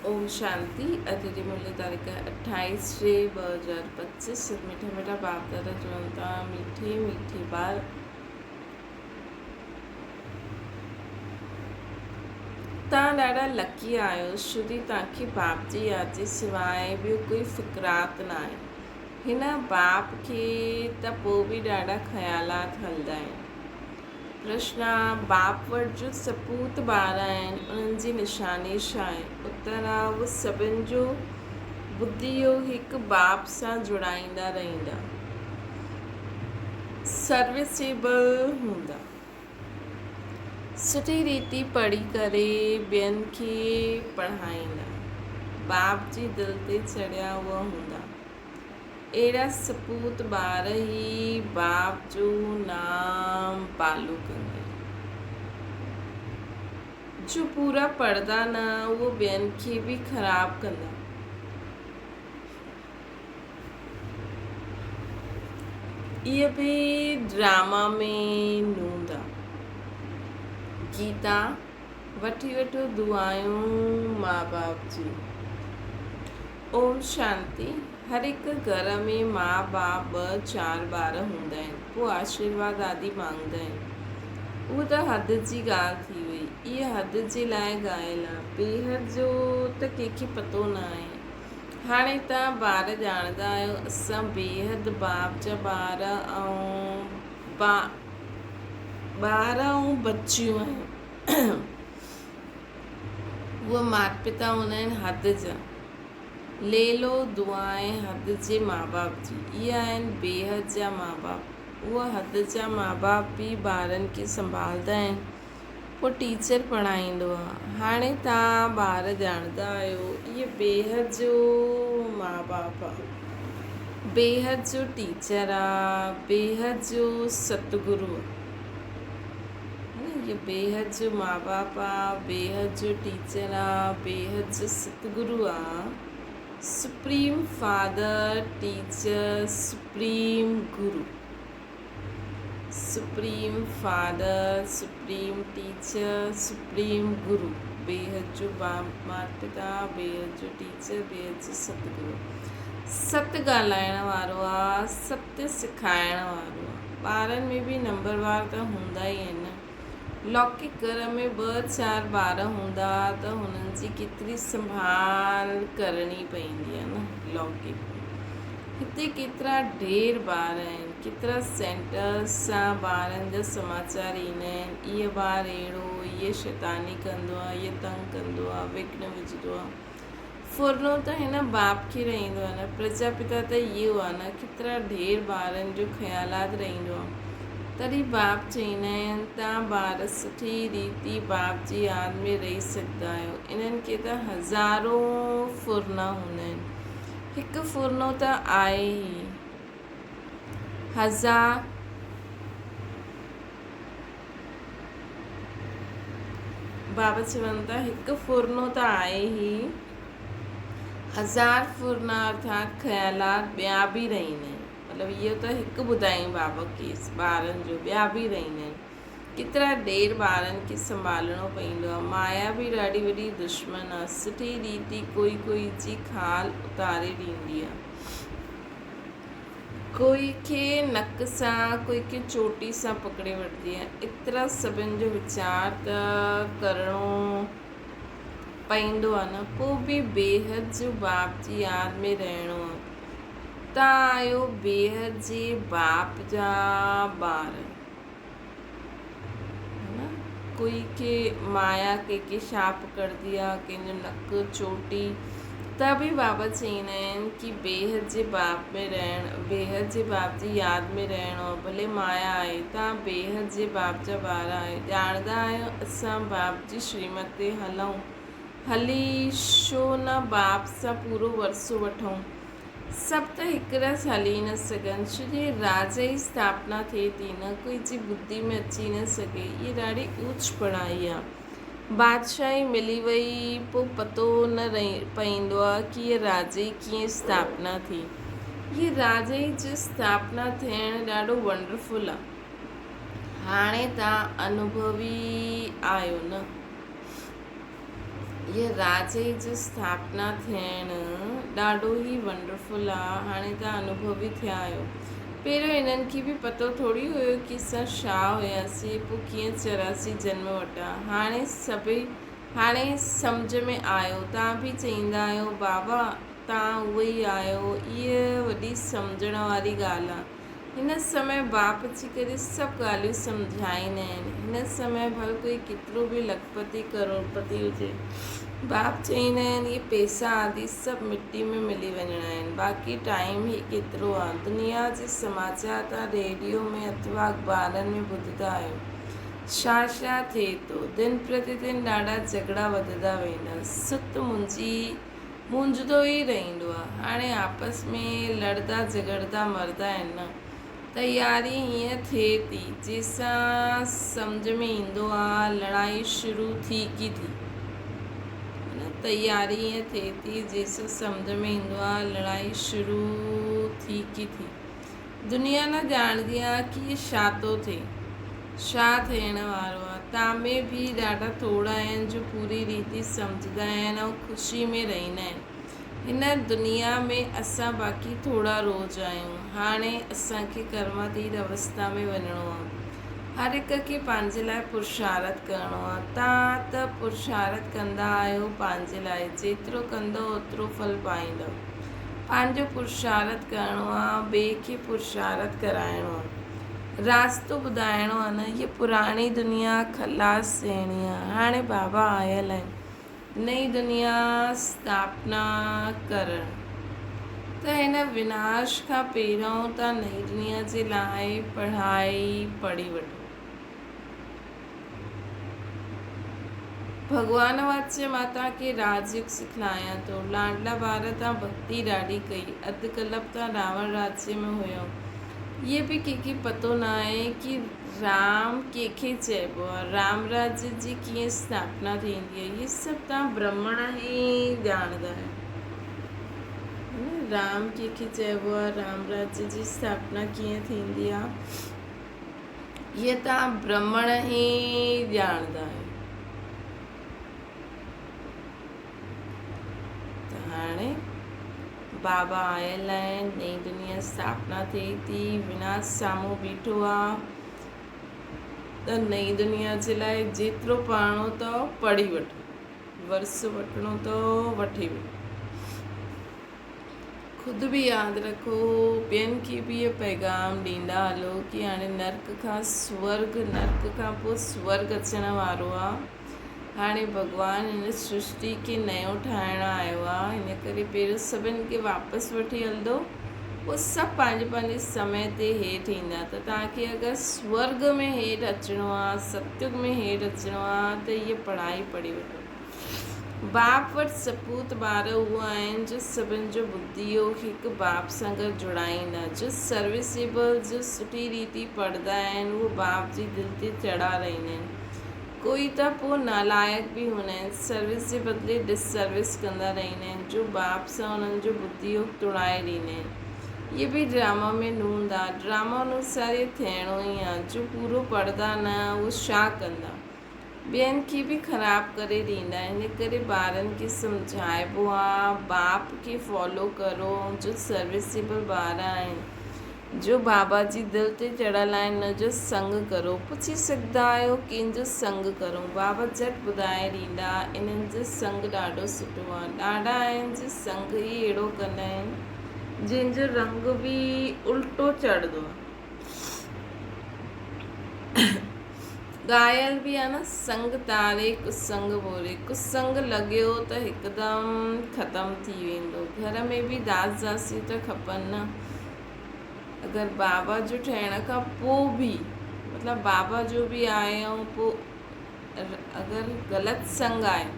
اوم شانتي اڄ جي ملي تاريخ 28 ٽي 2025 مٺا مٺا باپ دادا چون ٿا مٺي مٺي ٻار تان ڏاڍا لڪي آهيو شري تان کي باپ جي ياد جي سواء ٻيو ڪوئي فڪرات نه آهي هن باپ کي ته پوء به ڏاڍا خيالات هلدا آهن پرشنا، باپ وٽ جو سپوت ٻار آهن، انهن جي نشاني ڇا آهي؟ اتر، اهو سڀن جو ٻڌي اهو هڪ باپ سان جڙائيندا رهندا. سروسيبل هوندا. سٺي ريتي پڙهي ڪري ٻين کي پڙهائيندا. باپ جي دل تي چڙهيا هئا هوندا. اهڙا سپوت ٻار ئي باپ جو نام پالو ڪندا آهن. جو پورا پڙهندا نه اهو ٻين کي به خراب ڪندا. اهي به ڊراما ۾ نوندا. گيتا وٺي وٺو دعايون ماء باپ جي. اوم شانتي هر هڪ گهر ۾ ماء باپ ٻه چار ٻار هوندا آهن پوء آشيرواد آدي مانگدا آهن اهو ته حد جي ڳالهه ٿي وئي اهي حد جي لاء ڳايل آ بيحد جو ته ڪنهن کي پتو نه آهي هاڻي توهان ٻار ڄاڻندا آهيو اسان بيحد باپ جا ٻار ۽ ٻار ۽ بچيون آهيون اهي مات پتا هوندا آهن حد جا. ليلو دعائين حد جي ماء باپ جي. اهي آهن بيحد جا ماء باپ. اهي حد جا ماء باپ به ٻارن کي سنڀالدا آهن. پوء ٽيچر پڙهائيندو آ. هاڻي توهان ٻار ڄاڻندا آهيو اهي بيحد جو ماء باپ آ. بيحد جو ٽيچر آ. بيحد جو ستگرو آ. اهو بيحد جو ماء باپ آ، بيحد جو ٽيچر آ، بيحد جو ستگرو آ، supreme father, teacher, supreme guru. Supreme father, supreme teacher, supreme guru, بيحد جو مات پتا، بيحد جو ٽيچر، بيحد جو ستگرو. ست ڳالهائڻ وارو آ، ست سکائڻ وارو آ. ٻارن ۾ به نمبر وار ته هوندا ئي آهن نه. لوڪڪ گهر ۾ ٻه چار ٻار هوندا ته هنن جي ڪيتري سنڀال ڪرڻي پوندي آهي نه. لوڪڪ ۾ هتي ڪيترا ڍير ٻار آهن، ڪيترا سينٽرس سان ٻارن جا سماچار ايندا آهن، اهي ٻار اهڙو، اهي شيطاني ڪندو آهي، اهي تنگ ڪندو آهي، وگهن وجهندو آهي. ڦرڻو ته هن باپ کي رهندو آهي نه، پرجا پتا ته اهو آهي نه، ڪيترا ڍير ٻارن جو خيالات رهندو آهي. تڏهن باپ چئيندا آهن، تان ٻار سٺي ريتي باپ جي ياد ۾ رهي سگهندا آهيو. انهن کي ته هزارون ڦرڻا هوندا آهن. هڪ ڦرڻو ته آهي ئي. هزار. بابا چون ٿا هڪ ڦرنو ته آهي ئي، هزار ڦرنا ارٿات خيالات ٻيا به رهندا آهن. مطلب اهو ته هڪ ٻڌايائين بابا ڪيس ٻارن جو، ٻيا به رهندا آهن. ڪيترا ڏير ٻارن کي سنڀالڻو پوندو آهي. مايا به ڏاڍي وڏي دشمن آهي. سٺي ريتي ڪوئي ڪوئي جي خال اتاري ڏيندي آهي. ڪوئي کي نڪ سان، ڪوئي کي چوٽي سان پڪڙي وٺندي آهي. ايترا سڀن جو ويچار ته ڪرڻو پئيندو آهي نه. پوء به بيحد جو باپ جي ياد ۾ رهڻو آهي. تان آهيو بيحد جي باپ جا ٻار. ڪوئي کي مايا ڪنهن کي ڇا پڪڙندي آ ڪنهن جو نڪ چوٽي ته به بابا چئيندا آهن ڪي بيحد جي باپ ۾ رهڻ بيحد جي باپ جي ياد ۾ رهڻو آ ڀلي مايا آهي تان بيحد جي باپ جا ٻار آهيو ڄاڻندا آهيو اسان باپ جي شريمت تي هلون هلي ڇو نه باپ سان پورو ورثو وٺون سڀ ته هڪ رس هلي نه سگهن، ڇو جو هي راج جي اسٿاپنا ٿئي ٿي نه ڪوئي جي ٻڌي ۾ اچي نه سگهي، هيء ڏاڍي اوچ پڙهائي آ. بادشاهي ملي وئي پوء پتو نه پئيندو آ ڪي هيء راج جي ڪيئن اسٿاپنا ٿي. هيء راج جي اسٿاپنا ٿيڻ ڏاڍو ونڊرفل آ. هاڻي توهان انوڀوي آهيو نه. هيء راجئي جو اسٿاپنا ٿيڻ ڏاڍو ئي ونڊرفل آ. هاڻي توهان انوڀوي ٿيا آهيو. پهريون انهن کي به پتو ٿوري هيو ڪي اسان ڇا هياسين پوء ڪيئن 84 جنم وٺا. هاڻي سڀئي هاڻي سمجهه ۾ آيو. توهان به چئيندا آهيو بابا توهان اهي ئي آهيو. هيء وڏي سمجهڻ واري ڳالهه آ. هن سمي باپ اچي ڪري سڀ ڳالهيون سمجهائيندا آهن. هن سمي ڀل ڪوئي ڪيترو به لکپتي ڪروڙپتي هجي، باپ چئيندا آهن اهي پئسا آدي سڀ مٽي ۾ ملي وڃڻا آهن، باقي ٽائيم ئي ڪيترو آ. دنيا جي سماچار توهان ريڊيو ۾ اٿوا اخبارن ۾ ٻڌندا آهيو. ڇا ڇا ٿئي ٿو. دن پرتي دن ڏاڍا جهڳڙا وڌندا ويندا. ست منهنجي مونجهندو ئي رهندو آ. هاڻي آپس ۾ لڙدا جهڳڙدا مردا آهن نه. تياري هيئن ٿئي ٿي، جنهن سان سمجهه ۾ ايندو آ لڙائي شروع ٿي ڪي ٿي. نه تياري هيئن ٿئي ٿي، جنهن سان سمجهه ۾ ايندو آ لڙائي شروع ٿي ڪي ٿي. دنيا نه ڄاڻندي آ ڪي ڇا ٿو ٿئي، ڇا ٿيڻ وارو آ. تامي به ڏاڍا ٿورا آهن جو پوري ريتي سمجهندا آهن ۽ خوشي ۾ رهندا آهن. هن دنيا ۾ اسان باقي ٿورا روز آهيون. هاڻي اسان کي ڪرماتيت اوستا ۾ وڃڻو آ. هر هڪ کي پنهنجي لاء پرشارٿ ڪرڻو آ. توهان ته پرشارٿ ڪندا آهيو پنهنجي لاء. جيترو ڪندؤ اوترو ڦل پائيندؤ. پنهنجو پرشارٿ ڪرڻو آ، ٻئي کي پرشارٿ ڪرائڻو آ، راستو ٻڌائڻو آ نه، هيء پراڻي دنيا خلاص ٿيڻي آ، هاڻي بابا آيل آهن نئين دنيا اسٿاپنا ڪرڻ، ته هن وناش کان پهريون توهان نئين دنيا جي لاء پڙهائي پڙهي وٺو. ڀڳوان واچ مان توهان کي راج يوگ سکلايان ٿو. لاڏلا ٻار توهان ڀڳتي ڏاڍي ڪئي. اڌ ڪلپ توهان راوڻ راجيه ۾ هيؤ. اهي به ڪنهن کي پتو نه آهي ڪي رام ڪنهن کي چئبو آهي. رام راجيه جي ڪيئن اسٿاپنا ٿيندي آهي. اهي سڀ توهان برهمڻ ئي ڄاڻندا آهيو. رام ڪنهن کي چئبو آهي، رام راجيه جي اسٿاپنا ڪيئن ٿيندي آهي. اهي توهان برهمڻ ئي ڄاڻندا آهيو. ته هاڻي بابا آيل آهن، نئين دنيا اسٿاپنا ٿئي ٿي، وناش سامهون بيٺو آ ته نئين دنيا جي لاء جيترو پڙهڻو اٿو پڙهي وٺو، ورثو وٺڻو اٿو وٺي وٺو. خود به ياد رکو، ٻين کي به اهو پيغام ڏيندا هلو ڪي هاڻي نرڪ کان سورڳ، نرڪ کان پوء سورڳ اچڻ وارو آ. هاڻي ڀڳوان هن سرشٽي کي نيو ٺاهڻ آيو آ، ان ڪري پهريون سڀن کي واپس وٺي هلندو، پوء سڀ پنهنجي پنهنجي سمي تي هيٺ ايندا. ته توهان کي اگر سورڳ ۾ هيٺ اچڻو آ، ستيگ ۾ هيٺ اچڻو آ ته هيء پڙهائي پڙهي وٺو. باپ وٽ سپوت ٻار اهو آهن جو سڀن جو ٻڌيو هڪ باپ سان گڏ جڙائيندا، جو سروسيبل، جو سٺي ريتي پڙهندا آهن، اهو باپ جي دل تي چڙها رهندا آهن. ڪوئي ته پوء نالائق به هوندا آهن، سروس جي بدلي ڊس سروس ڪندا رهندا آهن، جو باپ سان انهن جو ٻڌيو ٽوڙائي ڏيندا آهن. اهي به ڊراما ۾ نوند آ. ڊراما انوسار اهي ٿيڻو ئي آ. جو پورو پڙهندا نه، اهو ڇا ڪندا؟ ٻين کي به خراب ڪري ڏيندا آهن ان ڪري ٻارن کي سمجهائبو آ باپ کي فالو ڪرو جو سروسيبل ٻار آهن جو بابا جي دل تي چڙهيل آهن ان جو سنگ ڪرو پڇي سگهندا آهيو ڪنهن جو سنگ ڪرون بابا جهٽ ٻڌائي ڏيندا انهن جو سنگ ڏاڍو سٺو آ ڏاڍا آهن جو سنگ ئي اهڙو ڪندا آهن جنهن جو رنگ به الٽو چڙهندو آ. ڳايل به آ نه سنگ تاري ڪسنگ ٻوري ڪسنگ لڳيو ته هڪدم ختم ٿي ويندو گهر ۾ به داس داسيون ته کپن نه اگر بابا جو ٺهڻ کان پوء به مطلب بابا جو به آهي ۽ پوء اگر غلط سنگ آهي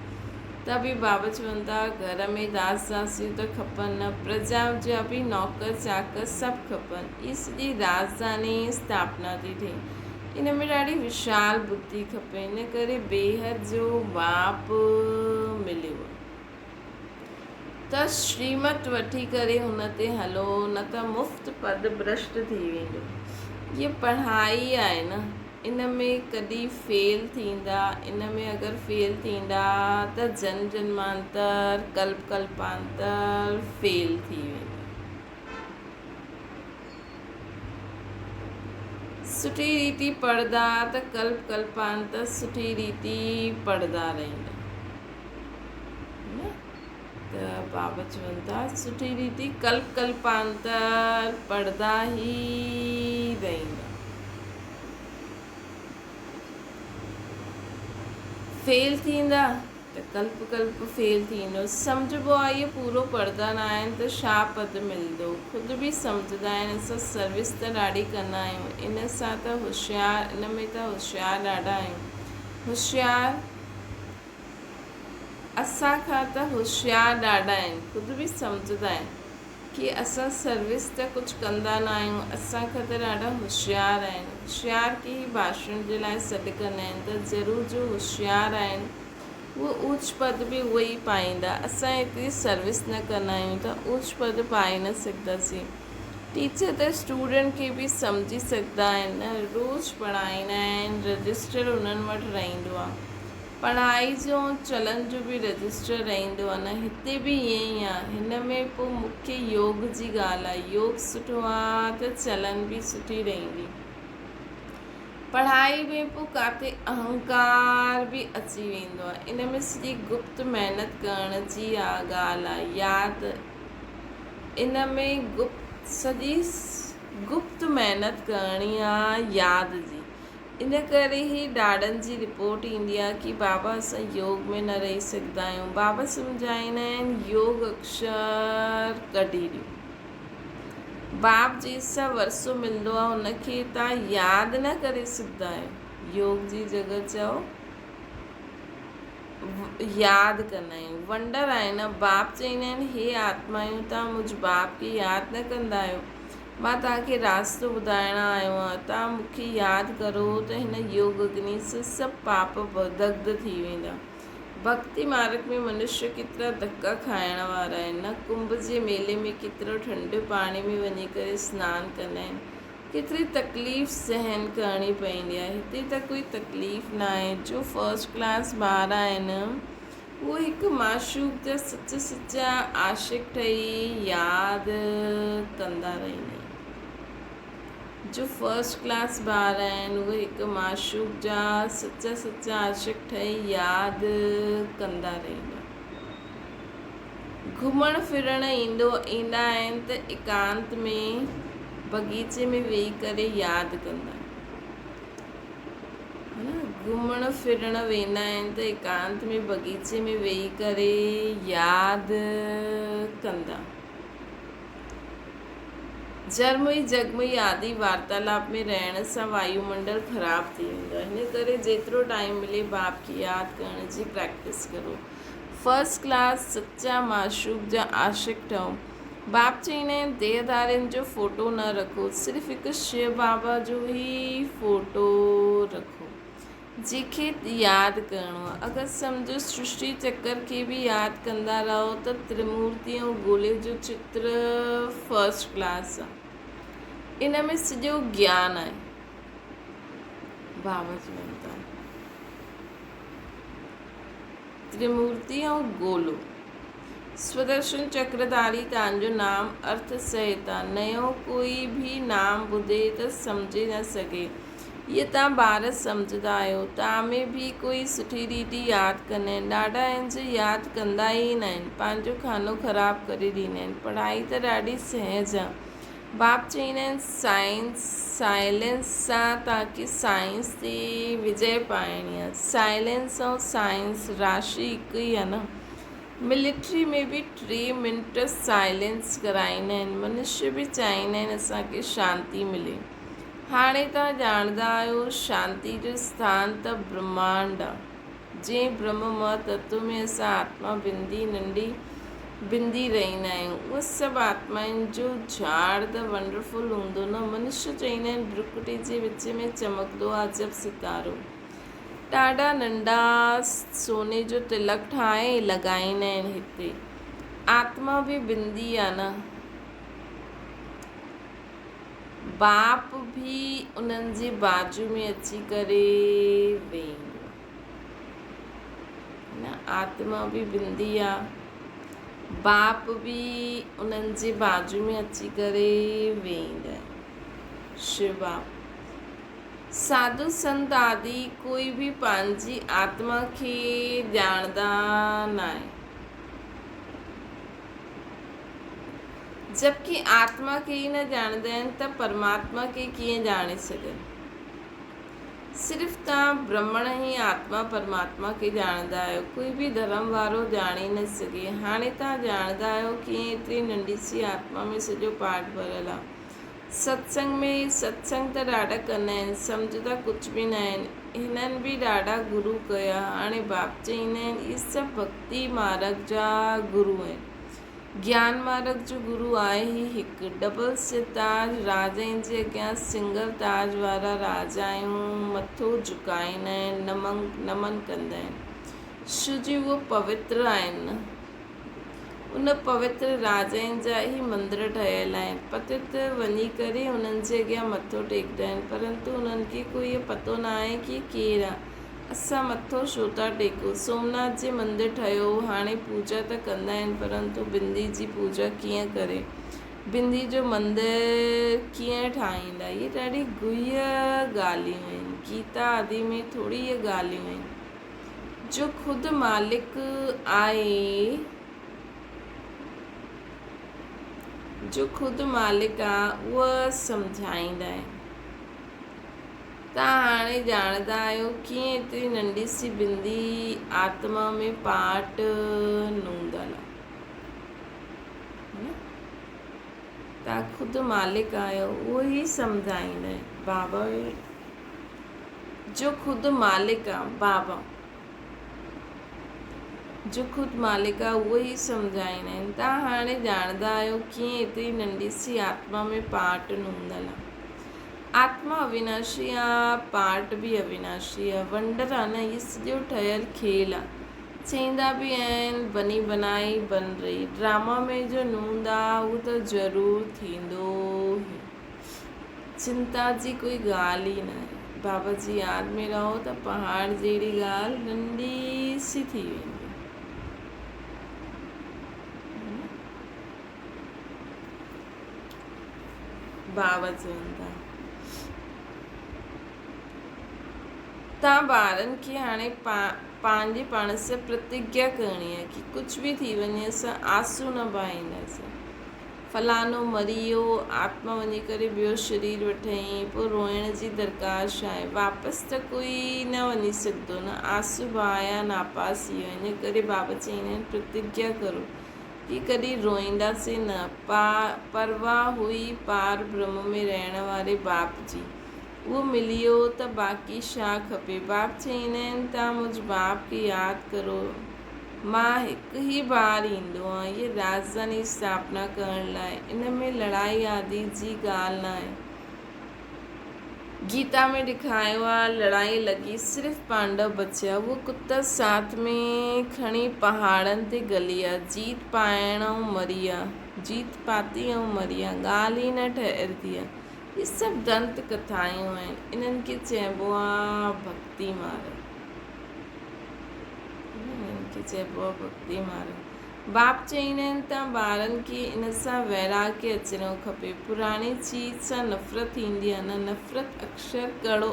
ته به بابا چون ٿا گهر ۾ داس داسيون ته کپن نه پرجا جا به نوڪر چاڪر سڀ کپن. هي سڄي راڄڌاني اسٿاپنا ٿي ٿئي. ان ۾ ڏاڍي وشال ٻڌي کپي. ان ڪري بيحد جو باپ مليو ته شريمت وٺي ڪري هن تي هلو نه ته مفت پد ڀرشٽ ٿي ويندو. هيء پڙهائي آهي نه. ان ۾ ڪڏهن فيل ٿيندا، ان ۾ اگر فيل ٿيندا ته جنم جنمانتر، ڪلپ ڪلپانتر فيل ٿي ويندا. سٺي ريتي پڙهندا ته ڪلپ ڪلپانتر سٺي ريتي پڙهندا رهندا. ته بابا چون ٿا سٺي ريتي ڪلپ ڪلپانتر پڙهندا ئي رهندا. فيل ٿيندا ته ڪلپ ڪلپ فيل ٿيندو. سمجهبو آهي اهي پورو پڙهندا نه آهن ته ڇا پد ملندو. خود به سمجهندا آهن اسان سروس ته ڏاڍي ڪندا آهيون ان سان ته هوشيار ان ۾ ته هوشيار ڏاڍا آهيون. هوشيار اسان کان ته هوشيار ڏاڍا آهن، خود به سمجهندا آهن ڪي اسان سروس ته ڪجهه ڪندا نه آهيون، اسان کان ته ڏاڍا هوشيار آهن. هوشيار کي ئي ڀاشڻ جي لاء سڏ ڪندا آهن ته ضرور جو هوشيار آهن اهو اوچ پد به اهي ئي پائيندا، اسان ايتري سروس نه ڪندا آهيون ته اوچ پد پائي نه سگهنداسين. ٽيچر ته اسٽوڊنٽ کي به سمجهي سگهندا آهن نه، روز پڙهائيندا آهن، رجسٽر انهن وٽ رهندو آهي. پڙهائي جو ۽ چلن جو به رجسٽر رهندو آ نه هتي به ائين ئي آ هن ۾ پو مکيه يوگ جي ڳالهه آ يوگ سٺو آ ته چلن به سٺي رهندي پڙهائي ۾ پو ڪاٿي اهنڪار به اچي ويندو آ ان ۾ سڄي گپت محنت ڪرڻ جي آ ڳالهه آ ياد ان ۾ گپت سڄي گپت محنت ڪرڻي آ ياد جي ان ڪري ئي ڏاڏن جي رپورٽ ايندي آهي ڪي بابا اسان يوگ ۾ نه رهي سگهندا آهيون. بابا سمجهائيندا آهن يوگ اڪشر ڪڍي ڏيو. باب جنهن سان ورثو ملندو آهي ان کي توهان ياد نه ڪري سگهندا آهيو. يوگ جي جڳهه چئو ياد ڪندا آهيون. ونڊر آهي نه باب چئيندا آهن هي آتمايون توهان منهنجي باب کي ياد نه ڪندا آهيو. مان توهان کي راستو ٻڌائڻ آيو آهيان، توهان مون کي ياد ڪرو ته هن يوگ اگني سان سڀ پاپ دگڌ ٿي ويندا. ڀڳتي مارگ ۾ منشيه ڪيترا ڌڪا کائڻ وارا آهن نه ڪنڀ جي ميلي ۾ ڪيترو ٺنڊي پاڻي ۾ وڃي ڪري سنان ڪندا آهن، ڪيتري تڪليف سهن ڪرڻي پوندي آهي. هتي ته ڪوئي تڪليف ناهي، جو فرسٽ ڪلاس ٻار آهن، هو هڪ معشوق جا سچا سچا عاشق ٺهي ياد ڪندا رهندا آهن. جو فرسٽ ڪلاس ٻار آهن اهي هڪ معشوق جا سچا سچا عاشق ٺهي ياد ڪندا رهندا. گهمڻ ڦرڻ ايندو ايندا آهن ته ايڪانت ۾ بغيچي ۾ ويهي ڪري ياد ڪندا. گهمڻ ڦرڻ ويندا آهن ته ايڪانت ۾ بغيچي ۾ ويهي ڪري ياد ڪندا. جرمئي جڳمئي آدي وارتالاپ ۾ رهڻ سان وايو منڊل خراب ٿي ويندو آهي. هن ڪري جيترو ٽائيم ملي باپ کي ياد ڪرڻ جي پريڪٽس ڪرو. فرسٽ ڪلاس سچا معشوق جا عاشق ٺهو. باپ چئيندا آهن ديهه ڌارين جو فوٽو نه رکو صرف هڪ شو بابا جو ئي فوٽو رکو جنهن کي ياد ڪرڻو آهي اگر سمجهو سرشٽي چڪر کي به ياد ڪندا رهو ته ترمورتي ۽ گولي جو چتر فرسٽ ڪلاس آهي ان ۾ سڄو گيان آهي بابا چون ٿا ترمورتي ۽ گولو سودرشن چڪرڌاري تان جو نام ارٿ سهت آ، نيو ڪوئي ڀي نام ٻڌي ته سمجهي نه سگهي. هيء تان ٻار سمجهندا آهيو. تان ۾ ڀي ڪوئي سٺي ريتي ياد ڪندا آهن. ڏاڍا آهن جو ياد ڪندا ئي ناهن. پنهنجو خانو خراب ڪري ڏيندا آهن. پڙهائي ته ڏاڍي سهج آ. باپ چئيندا آهن سائنس، سائلينس، سان تان کي سائنس تي وجئه پائڻي آ. سائلينس ۽ سائنس راشي هڪ ئي آ نه. ملٽري ۾ به ٽي منٽ سائلينس ڪرائيندا آهن. منشي به چاهيندا آهن اسان کي شانتي ملي. هاڻي توهان ڄاڻندا آهيو شانتي جو اسٿان ته برهمانڊ آ. جنهن برهم مه تتو ۾ اسان آتما بندي ننڍي بندي رهندا آهيون. اهو سڀ آتمائن جو جهاڙ ته ونڊرفل هوندو نه. منشي چئيندا آهن برڪٽي جي وچ ۾ چمڪندو آ عجب ستارو. ڏاڍا ننڍا سوني جو تلڪ ٺاهي لڳائيندا آهن هتي آتما به بندي آ نه. باپ به انهن جي بازو ۾ اچي ڪري ويهندو آ. نه آتما به بندي آ، باپ به انهن جي بازو ۾ اچي ڪري ويهندا آهن. شو باپ، ساڌو سنت آدي ڪوئي به پنهنجي آتما کي ڄاڻندا ناهن. جبڪه آتما کي ئي نه ڄاڻندا آهن ته پرماتما کي ڪيئن ڄاڻي سگهن؟ صرف توهان برهمڻ ئي آتما پرماتما کي ڄاڻندا آهيو، ڪوئي به ڌرم وارو ڄاڻي نه سگهي. هاڻي توهان ڄاڻندا آهيو ڪيئن ايتري ننڍي سي آتما ۾ سڄو پاٺ ڀريل آهي. ستسنگ ۾ ستسنگ ته ڏاڍا ڪندا آهن، سمجهندا ڪجهه به نه آهن. هنن به ڏاڍا گرو ڪيا، هاڻي باپ چئيندا آهن اهي سڀ ڀڳتي مارگ جا گرو آهن. گيان مارگ جو گرو آهي هي هڪ ڊبل سر تاج راجائن جي اڳيان سنگل تاج وارا راجائون مٿو جهڪائيندا آهن نمنگ نمن ڪندا آهن شو جي اهو پوتر آهن نه ان پوتر راجائن جا ئي مندر ٺهيل آهن پتت وڃي ڪري انهن جي اڳيان مٿو ٽيڪدا آهن پرنتو انهن کي ڪوئي پتو نه آهي ڪي ڪير آهي اسان مٿو ڇو ٿا ٽيڪون؟ سومناٿ جي مندر ٺهيو هو، هاڻي پوڄا ته ڪندا آهن، پرنتو بندي جي پوڄا ڪيئن ڪري؟ بندي جو مندر ڪيئن ٺاهيندا؟ اهي ڏاڍي گهيء ڳالهيون آهن. گيتا آدي ۾ ٿوري اهي ڳالهيون آهن. جو خود مالڪ آهي، جو خود مالڪ آ، اهو سمجهائيندا آهن. توهان هاڻي ڄاڻندا آهيو ڪيئن ايتري ننڍي سي بندي آتما ۾ پاٽ نوندل آ. توهان خود مالڪ آهيو اهو ئي سمجهائيندا آهن بابا جو خود مالڪ آ بابا جو خود مالڪ آ اهو ئي سمجهائيندا آهن. توهان هاڻي ڄاڻندا آهيو ڪيئن ايتري ننڍي سي آتما ۾ پاٽ نوندل آ. آتما اويناشي آ، پاٽ به اويناشي آ. ونڊر آ نه، هي سڄو ٺهيل کيل آ. چئيندا به آهن بني بنائي بن رهي. ڊراما ۾ جو نوند آ اهو ته ضرور ٿيندو ئي. چنتا جي ڪوئي ڳالهه ئي ناهي. بابا جي ياد ۾ رهو ته پهاڙ جهڙي ڳالهه ننڍي سي ٿي ويندي. بابا چون ٿا تان ٻارن کي هاڻي پنهنجي پاڻ سان پرتگيا ڪرڻي آهي ڪي ڪجهه به ٿي وڃي اسان آنسو نه بهائينداسين. فلاڻو مري ويو، آتما وڃي ڪري ٻيو شرير وٺئين، پوء روئڻ جي درڪار ڇا آهي؟ واپس ته ڪوئي نه وڃي سگهندو نه. آنسو بهايا ناپاس ٿي ويو. ان ڪري بابا چئيندا آهن، پرتگيا ڪرو ڪي ڪڏهن روئينداسين نه. پرواهه هئي پار برهم ۾ رهڻ واري باپ جي. اهو ملي ويو ته باقي ڇا کپي؟ باپ چئيندا آهن، توهان منهنجي باپ کي ياد ڪرو. مان هڪ ئي بار ايندو آهيان هيء راڄڌاني اسٿاپنا ڪرڻ لاء. ان ۾ لڙائي آدي جي ڳالهه ناهي. گيتا ۾ ڏيکايو آ لڙائي لڳي صرف پانڊو بچيا. اهو ڪتا ساٿ ۾ کڻي پهاڙن تي گهلي آ. جيت پائڻ ۽ مري آ. جيت پاتي ۽ مري آ. ڳالهه ئي نه ٺهرندي آ. اهي سڀ دنت ڪٿايون آهن. انهن کي چئبو آ ڀڳتي مارڳ. انهن کي چئبو آهي ڀڳتي مارڳ. باپ چئيندا آهن ته ٻارن کي ان سان ويراڳ اچڻو کپي. پراڻي چيز سان نفرت ٿيندي آهي نه نفرت اڪشر ڪڙو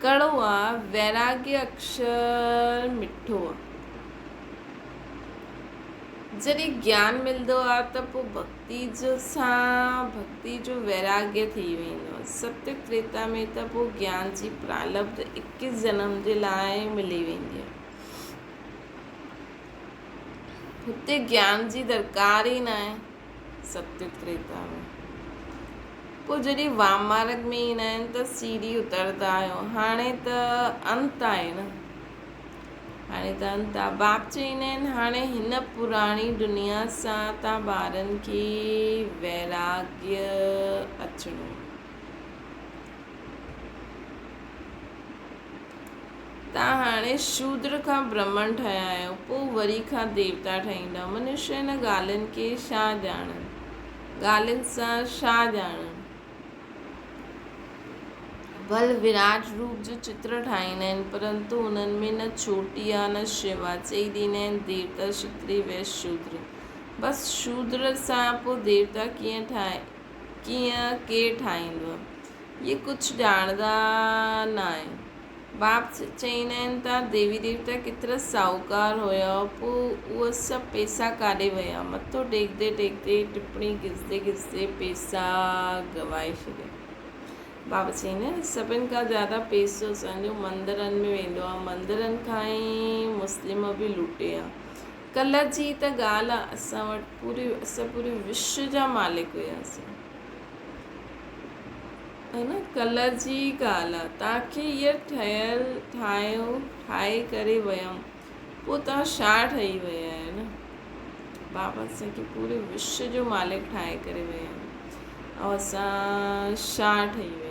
ڪڙو آهي، ويراڳ اڪشر مٺو آهي. جڏهن گيان ملندو آ ته پوء ڀڳتي جو سان ڀڳتي جو ويراڳيه ٿي ويندو آ. ستيگ تريتا ۾ ته پوء گيان جي پرالبڌ اڪيس جنم جي لاء ملي ويندي آ. هتي گيان جي درڪار ئي ناهي ستيگ تريتا ۾. پوء جڏهن وام مارڳ ۾ ايندا آهن ته سيڙهي اترندا آهيو. هاڻي ته انت آهي نه. هاڻي ته انت آ. باپ چئيندا آهن، هاڻي هن پراڻي دنيا سان تان ٻارن کي ويراڳيه اچڻو. تان هاڻي شودر کان برهمڻ ٺهيا آهيو، پوء وري کان ديوتا ٺهيندا. منشيه هن ڳالهين کي ڇا ڄاڻن؟ ڳالهين سان ڇا ڄاڻن؟ ڀل وراٽ روپ جو چتر ٺاهيندا آهن، پرنتو انهن ۾ نه چوٽي آ نه شوا. چئي ڏيندا آهن ديوتا شتري ويش شودر. بس شودر سان پوء ديوتا ڪيئن ٺاهي ڪيئن ڪير ٺاهيندو؟ اهي ڪجهه ڄاڻندا ناهن. باپ چئيندا آهن ته ديوي ديوتا ڪيترا ساهوڪار هيا پوء اهي سڀ پيسا ڪاڏي ويا؟ مٿو ٽيڪدي ٽيڪدي ٽپڻي گسدي گسدي پيسا گنوائي ڇڏيا. بابا چئيندا آهن سڀن کان زياده پيسو اسان جو مندرن ۾ ويندو آهي مندرن کان ئي مسلم به لٽي آ ڪلهه جي ته ڳالهه آ اسان وٽ پوري اسان پوري وشو جا مالڪ هياسين ها نه ڪلهه جي ڳالهه آ توهان کي هيء ٺهيل ٺاهيو ٺاهي ڪري ويم پوء توهان ڇا ٺهي ويا آهيو نه بابا اسان کي پوري وشو جو مالڪ ٺاهي ڪري ويا آهن ۽ اسان ڇا ٺهي ويا آهيون.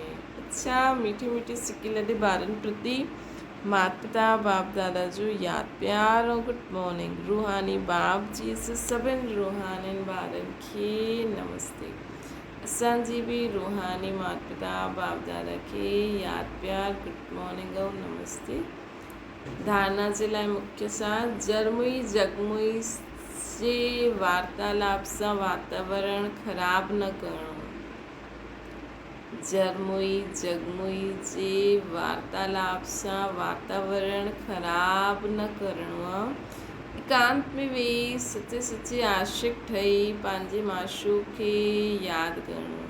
اڇا ميٺي ميٺي سڪي لڏي ٻارن پرتي مات پتا باپ دادا جو ياد پيار ۽ گڊ مارننگ روحاني باپ جي سڀن روحانين ٻارن کي نمستي اسان جي به روحاني مات پتا باپ دادا کي ياد پيار گڊ مارننگ ۽ نمستي. ڌارنا جي لاء مکيه سار، جرموئي جڳموئي جي وارتالاپ سان واتاورڻ خراب نه ڪرڻو. جرموئي جڳموئي جي وارتالاپ سان واتاورڻ خراب نه ڪرڻو. ايڪانت ۾ ويهي سچي سچي عاشق ٺهي پنهنجي معشوق کي ياد ڪرڻو.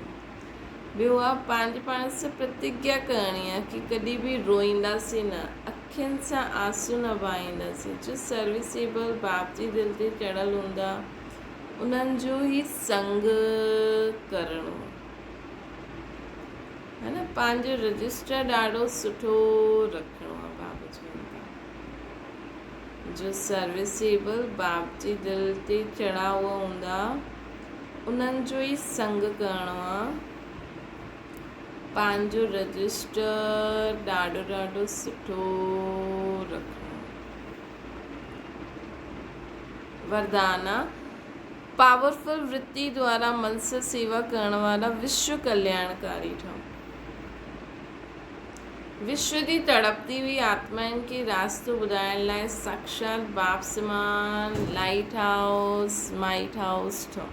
ٻيو آ پنهنجي پاڻ سان پرتگيا ڪرڻي آ ڪي ڪڏهن به روئينداسين نه، اکين سان آنسو نه بهائينداسين، جو سروسيبل باپ جي دل تي چڙهيل هوندا انهن جو ئي سنگ ڪرڻو آ نه، پنهنجو رجسٽر ڏاڍو سٺو رکڻو آ باپ جي اندر، جو سروسيبل باپ جي دل تي چڙها هئا هوندا. انهن جو ئي سنگ ڪرڻو آ. پنهنجو رجسٽر ڏاڍو ڏاڍو سٺو رکڻو آ. وردان آ. پاورفل ورتي دوارا من سان سيوا ڪرڻ وارا وشو ڪلياڻڪاري ٺهو. وشو جي تڙپتي هئي آتمائن کي راستو ٻڌائڻ لاء ساڪشات باپ سمان لائيٽ هائوس مائيٽ هائوس ٺهو.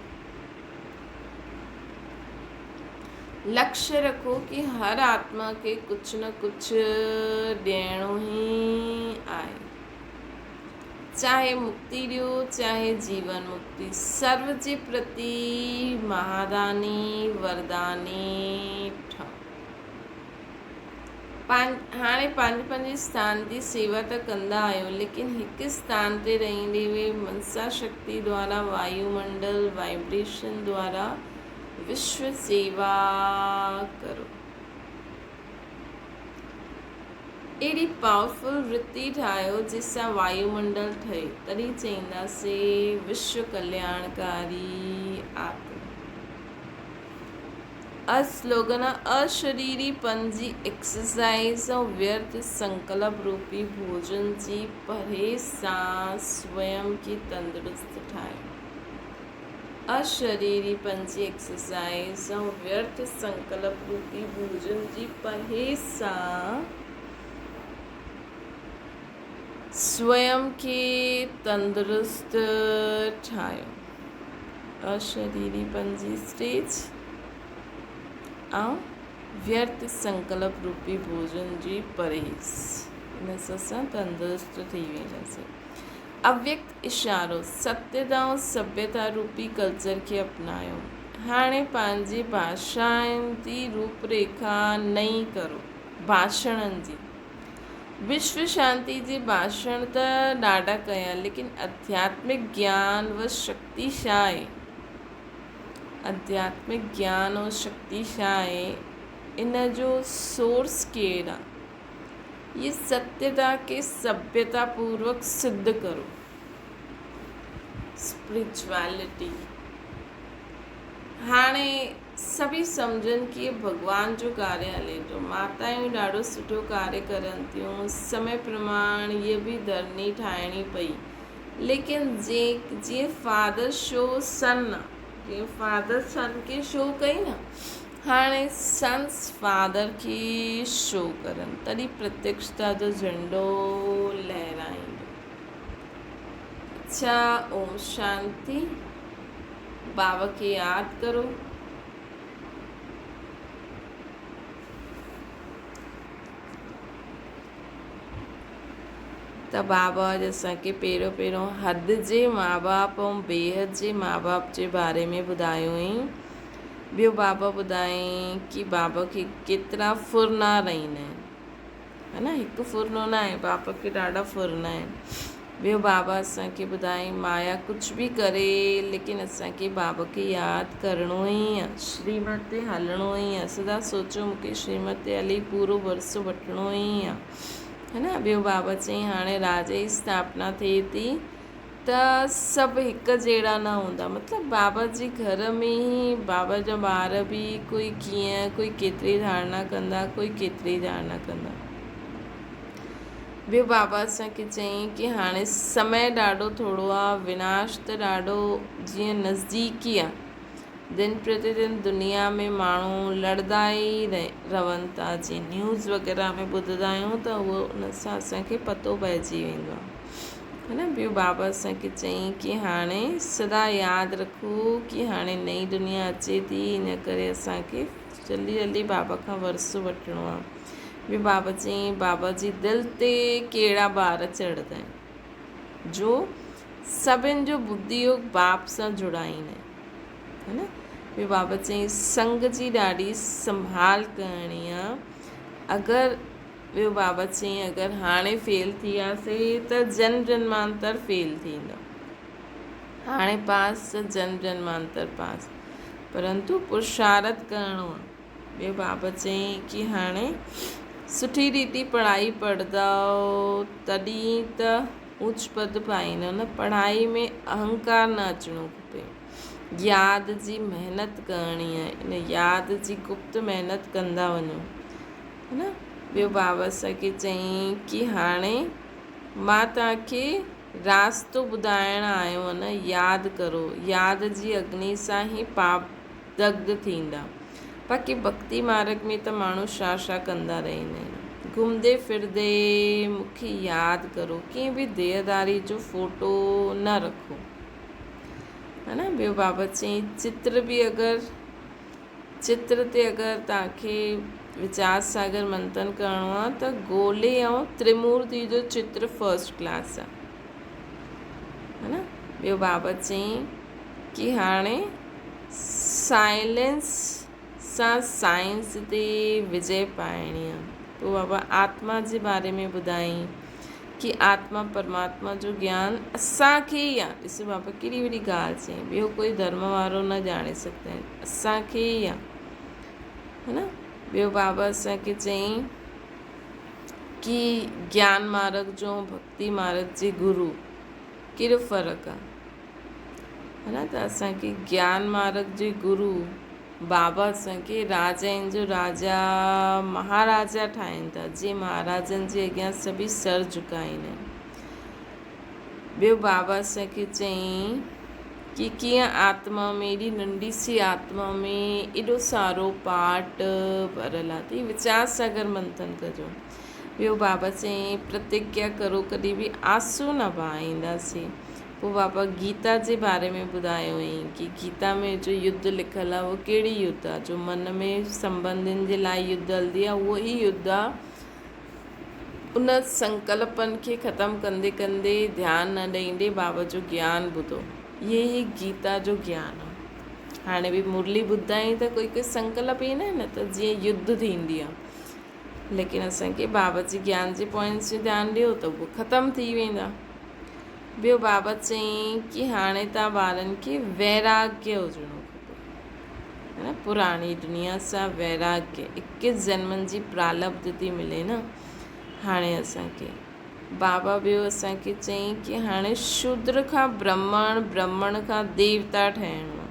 لڪشيه رکو ڪي هر آتما کي ڪجهه نه ڪجهه ڏيڻو ئي آهي. چاهي مڪتي ڏيو چاهي جيون مڪتي سرو جي پرتي مهاداني ورداني ٺهو. هاڻي پنهنجي پنهنجي اسٿان جي سيوا ته ڪندا آهيو، ليڪن هڪ اسٿان تي رهندي هوئي منسا شڪتي دوارا وايو منڊل وائبريشن دوارا وشو سيوا ڪرو. اهڙي پاورفل ورتي ٺاهيو جنهن سان وايو منڊل ٺهي، تڏهن چئينداسي وشو ڪلياڻڪاري آتما. سلوگن اشريري پن جي ايڪسرسائيز ۽ ويرٿ سنڪلپ روپي ڀوڄن جي پرهيز سان سويم کي تندرست ٺاهيو. اشريري پن جي ايڪسرسائيز ۽ ويرٿ سنڪلپ روپي ڀوڄن جي پرهيز سان سويم کي تندرست ٺاهيو. اشريري پن جي اسٽيج ۽ ويرٿ سنڪلپ روپي ڀوڄن جي پرهيز ان سان اسان تندرست ٿي وينداسين. اويڪت اشارو، ستيتا ۽ سڀيتا روپي ڪلچر کي اپنايو. هاڻي پنهنجي ڀاشائن جي روپ ريکا نئين ڪرو. ڀاشڻن جي. وشو شانتي جي ڀاشڻ ته ڏاڍا ڪيا ليڪن اڌياتمڪ گيان و شڪتي ڇا آهي؟ اڌياتمڪ گيان و شڪتي ڇا آهي؟ ان جو سورس ڪير آ؟ هي ستيتا کي سڀيتا پوروڪ سڌ ڪرو. اسپرچوئلٽي هاڻي سڀئي سمجهن ڪي ڀڳوان جو ڪاريه هلي ٿو. ماتايون ڏاڍو سٺو ڪاريه ڪرن ٿيون. سمي پرماڻ هيء به ڌرڻي ٺاهڻي پئي. ليڪن جيئن فادر شو سن جيئن فادر سن کي شو ڪئي نه هاڻي سنس فادر کي شو ڪرن تڏهن پرتيڪشتا جو جهنڊو لهرائيندو. اڇا اوم شانتي. بابا کي ياد ڪرو. ته بابا اڄ اسان کي پهريون پهريون حد جي ماء باپ ۽ بيحد جي ماء باپ جي باري ۾ ٻڌايو هئائين. ٻيو بابا ٻڌايائين ڪي بابا کي ڪيترا ڦرنا رهندا آهن. ها نه هڪ ڦرنو نه آهي باپ کي ڏاڍا ڦرنا آهن. ٻيو بابا اسان کي ٻڌايائين مايا ڪجهه به ڪري ليڪن اسان کي بابا کي ياد ڪرڻو ئي آهي شريمت تي هلڻو ئي آهي سدا سوچو مون کي شريمت تي هلي پورو ورثو وٺڻو ئي آهي ها نه ٻيو بابا چيائين هاڻي راجا جي اسٿاپنا ٿئي ٿي ته سڀ هڪ جهڙا نه هوندا مطلب بابا جي گهر ۾ ئي بابا جا ٻار به ڪوئي ڪيئن ڪوئي ڪيتري ڌارڻا ڪندا ڪوئي ڪيتري ڌارڻا ڪندا. ٻيو بابا اسان کي چيائين ڪي هاڻي سمي ڏاڍو ٿورو آ، وناش ته ڏاڍو جيئن نزديڪ ئي آ. دن پرتي دن دنيا ۾ ماڻهو لڙدا ئي رهن ٿا، جيئن نيوز وغيره ۾ ٻڌندا آهيون ته اهو ان سان اسان کي پتو پئجي ويندو آ. ها نه ٻيو بابا اسان کي چيائين ڪي هاڻي سدا ياد رکو ڪي هاڻي نئين دنيا اچي ٿي ان ڪري اسان کي جلدي جلدي بابا کان ورثو وٺڻو آ. ٻيو بابا چيائين، بابا جي دل تي ڪهڙا بار چڙهندا آهن، جو سڀن جو ٻڌي يوگ باپ سان جڙائيندا آهن. ها نه؟ ٻيو بابا چيائين، سنگ جي ڏاڍي سنڀال ڪرڻي آ. اگر ٻيو بابا چيائين، اگر هاڻي فيل ٿي وياسي ته جنم جنمانتر فيل ٿيندؤ. هاڻي پاس ته جنم جنمانتر پاس. پرنتو پرشارٿ ڪرڻو آ. ٻيو بابا چيائين ڪي هاڻي سٺي ريتي پڙهائي پڙهندؤ تڏهن ته اوچ پد پائيندؤ نه پڙهائي ۾ اهنڪار نه اچڻو کپي. ياد جي محنت ڪرڻي آهي ان ياد جي گپت محنت ڪندا وڃو ها نه. ٻيو بابا اسان کي چيائين ڪي هاڻي مان توهان کي راستو ٻڌائڻ آيو آهيان نه ياد ڪرو ياد جي اگني سان ئي پاپ دگڌ ٿيندا. باقي ڀڳتي مارڳ ۾ ته ماڻهو ڇا ڇا ڪندا رهندا آهن. گهمندي ڦرندي مون کي ياد ڪرو، ڪنهن به ديهداري جو فوٽو نه رکو. ها نه ٻيو بابا چيائين چتر به اگر چتر تي اگر توهان کي ويچار ساگر منٿن ڪرڻو آهي ته گولي ۽ ترمورتي جو چتر فرسٽ ڪلاس آهي. ها نه ٻيو بابا چيائين ڪي هاڻي سائلنس سان سائنس تي وجي پائڻي آ. پوء بابا آتما جي باري ۾ ٻڌائين ڪي آتما پرماتما جو گيان اسان کي ئي آ. ڏسو بابا ڪيڏي وڏي ڳالهه چيائين ٻيو ڪوئي ڌرم وارو نه ڄاڻي سگهندا آهن اسان کي ئي آ. ها نه ٻيو بابا اسان کي چيائين ڪي گيان مارگ جو ڀڳتي مارگ جي گرو ڪهڙو فرق آ؟ ها نه ته اسان کي گيان مارگ جي گرو بابا اسان کي راجائن جو راجا مهاراجا ٺاهين ٿا جيئن مهاراجن جي اڳيان سڀئي سر جهڪائيندا آهن. ٻيو بابا اسان کي چيائين ڪي ڪيئن آتما ۾ ايڏي ننڍي سي آتما ۾ ايڏو سارو پاٽ ڀريل آهي ته ويچار ساگر منٿن ڪجو. ٻيو بابا چيائين پرتگيا ڪرو ڪڏهن به آنسو نه بهائينداسين. پوء بابا گيتا جي باري ۾ ٻڌايو هئائين ڪي گيتا ۾ جو يڌ لکيل آهي اهو ڪهڙي يڌ آهي جو من ۾ سنٻنڌين جي لاء يڌ هلندي آهي اهو ئي يڌ آهي ان سنڪلپن کي ختم ڪندي ڪندي ڌيان نه ڏئيندي بابا جو گيان ٻڌو اهي ئي گيتا جو گيان آهي هاڻي به مرلي ٻڌندا آهيون ته ڪوئي ڪوئي سنڪلپ ايندا آهن نه ته جيئن يڌ ٿيندي آهي ليڪن اسان کي بابا جي گيان جي پوائنٽس جو ڌيان ڏيو ته اهو ختم ٿي ويندا. ٻيو بابا چيائين ڪي هاڻي توهان ٻارن کي ويراگيه هجڻو کپي. ها نه پراڻي دنيا سان ويراگيه اڪيس جنمن جي پرالبڌ ٿي ملي نه هاڻي اسان کي. بابا ٻيو اسان کي چيائين ڪي هاڻي شودر کان برهمڻ، برهمڻ کان ديوتا ٺهڻو آهي.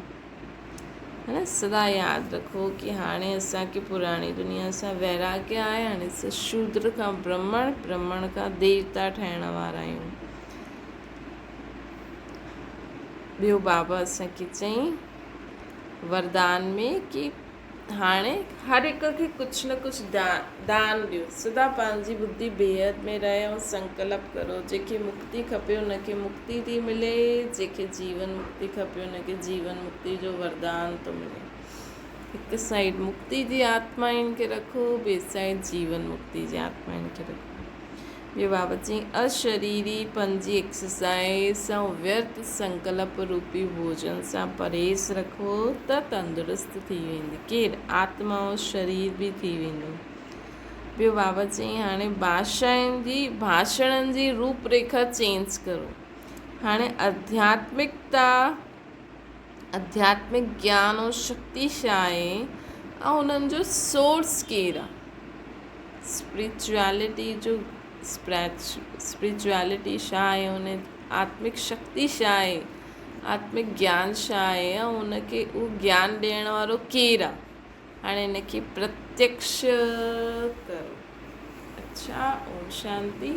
ها نه سدا ياد رکو ڪي هاڻي اسان کي پراڻي دنيا سان ويراگيه آهي هاڻي اسان شودر کان برهمڻ برهمڻ کان ديوتا ٺهڻ وارا آهيون. ٻيو بابا اسان کي چئين وردان ۾ ڪي هاڻي هر هڪ کي ڪجهه نه ڪجهه دان ڏيو. سدا پنهنجي ٻڌي بيحد ۾ رهي ۽ سنڪلپ ڪرو. جنهن کي مڪتي کپي ان کي مڪتي ٿي ملي، جنهن کي جيون مڪتي کپي ان کي جيون مڪتي جو وردان ٿو ملي. هڪ سائيڊ مڪتي جي آتمائن کي رکو، ٻي سائيڊ جيون مڪتي جي آتمائن کي رکو. ٻيو بابا چيائين، اشريري پن جي ايڪسرسائيز ۽ ويرٿ سنڪلپ روپي ڀوڄن سان پرهيز رکو ته تندرست ٿي ويندي. ڪير؟ آتما ۽ شرير به ٿي ويندو. ٻيو بابا چيائين، هاڻي ڀاشائن جي ڀاشڻن جي روپ ريکا چينج ڪرو. هاڻي اڌياتمڪتا، اڌياتمڪ گيان ۽ شڪتي ڇا آهي ۽ انهن جو سورس ڪير آهي؟ اسپرچوئلٽي جو اسپرچوئلٽي ڇا آهي ان آتمڪ شڪتي ڇا آهي آتمڪ گيان ڇا آهي ۽ ان کي اهو گيان ڏيڻ وارو ڪير آهي هاڻي ان کي پرتيڪش ڪرو اڇا اوم شانتي.